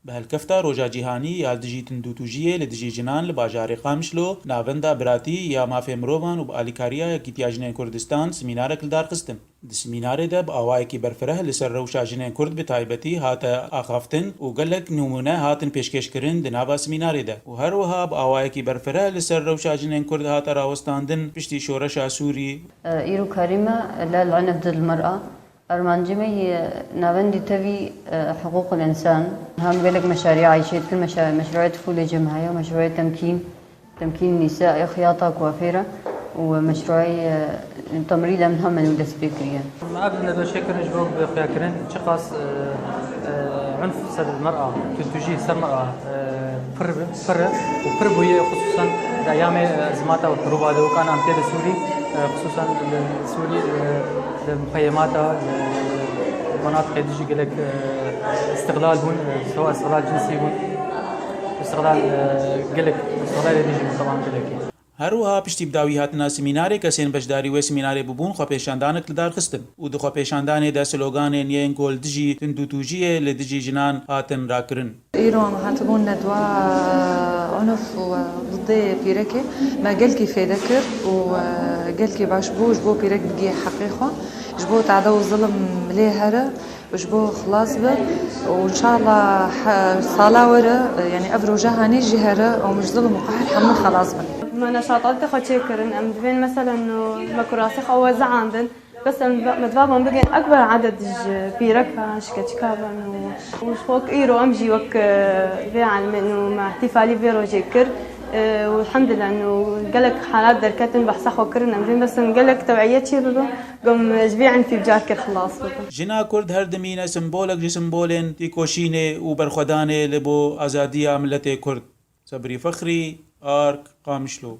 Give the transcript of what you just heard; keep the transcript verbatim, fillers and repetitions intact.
Bi helkefta Roja Cîhanî ya dijî tundûtûjiyê li dijî jinan li bajarê Qamişlo, Navenda Biratî ya Mafê Mirovan û bi alîkariya Yekîtiya Jinên Kurdistan semînarek li dar xistin. Di semînarê de bi awayekî berfireh li ser rewşa jinên Kurd bi taybetî hate axaftin û gelek nimûne hatin pêşkêşkirin di nava semînarê de û her wiha bi awayekî berfireh li ser rewşa jinên Kurd hate rawestandin piştî şoreşa Sûrî. Îro karî me li El Unf Did El Mer'a. Armancê me yê navendî tevî, e, hiqûqul însan, hem gelek meşarî Ayşê dikin, meşa-, meşruê tifûlê cem heye, meşruê temkîn, temkîn nîsa, xiyata kuafêra û meşruê, e, temrîd em hem dest pê kiriye. Me ev nedoşe kirin ji bo bi xuyakirin çiqas, e, e, unf ser mera, tundûtûjî ser mera, e, pir bi, pir e û pir bûye, xisûsan di eyamê, e, ezmata û pirûva de wekana em tê li Sûrî, e, xisûsan li Sûrî, e, li muxeyemata, li, li menatiqê dijî gelek, e, îstixlal bûn, e, sewa îstixlal cinsî bûn, îstixlal, e, gelek, îstixlalê dijî bûn, teban gelekî. Her wiha piştî bi dawî hatina semînarê kesên beşdarî wê semînarê bûbûn xwepêşandanek li dar xistin û di xwepêşandanê de sloganên yên ku li dijî tundûtûjiyê li dijî jinan hatin rakirin. Îro em hatibûn nedwa unf û didê pîrekê me gelkî fêde kir û, e, gelkî baş bû ji bo pîrek bigihê heqê xwe, ji bo tade û zilim lê here û ji bo xilas be û înşallah he-, sala were, e, yanî ev roja hanî jî here û ji zilim û qehr hemû xelas bin. Me neşatatê xwe çêkirin, em divên meselen û me kurasê xwe wezandin. Bes em ve-, me diva ban bigên ekber eded ji pîrek ve, ji keçika ve û, û ji xwe îro em jî wek, e, vê elmên û me îhtîfalî vê rojê kir, e, û elhamdulillah û gelek halat derketin behsa xwe kirin, em dibên bes em gelek tewîye çê bibe, gom ji vê enfî bi carkê xilas bibe. Jina Kurd her dimîne simbolek ji simbolên têkoşînê û berxwedanê li bo azadiya miletê Kurd. Sebrî Fexrî, Ark, Qamişlo.